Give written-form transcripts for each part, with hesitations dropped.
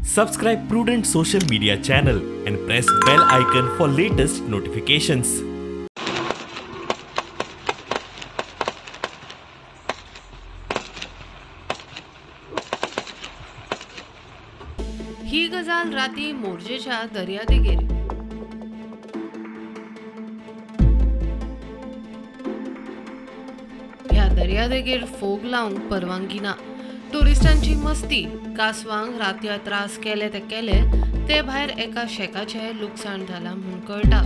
Subscribe Prudent social media channel and press bell icon for latest notifications. ही गजाल राती मोरजेच्या दर्यादेगेर. ह्या दर्यादेगेर फोग लावंक परवानगी ना. टुरिस्टांची मस्ती, कासवांक रातया त्रास केले ते केले, ते भायर एका शेकाचें लुकसाण जालां म्हूण कळटा.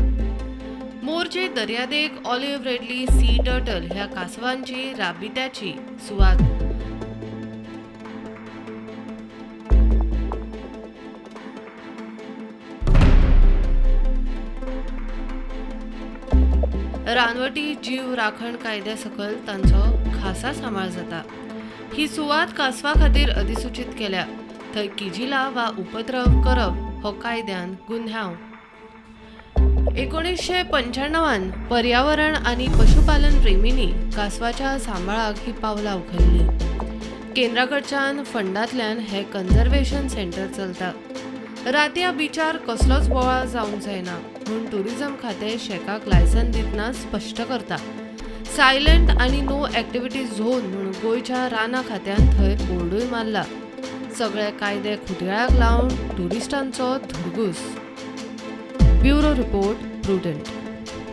मोरजे दर्यादेग ऑलिव्ह रेडली सी टर्टल ह्या कासवांची राबित्याची सुवात. रानवटी जीव राखण कायद्या सकयल तांचो खासा सांबाळ जाता. ही सुवात कासवा खातीर अधिसूचित केल्या. थंय किजिला वा उपद्रव करप हो कायद्यान गुन्यांव. 1995 पर्यावरण आनी पशुपालन प्रेमींनी कासवाच्या सांबाळाक ही पावलां उखल्लीं. केंद्राकडच्यान फंडांतल्यान हें कन्झर्वेशन सेंटर चलता. रातया बिचार कसलोच बोवाळ जावंक जायना म्हूण टुरिझम खातें शेकाक लायसन दितना स्पश्ट करता. सायलंट आनी नो ॲक्टिव्हिटी झोन म्हूण गोंयच्या रानां खात्यान थंय बोर्डूय मारला. सगळे कायदे खुटयाळाक लावन टुरिस्टांचो धुडगूस. Bureau report, Prudent.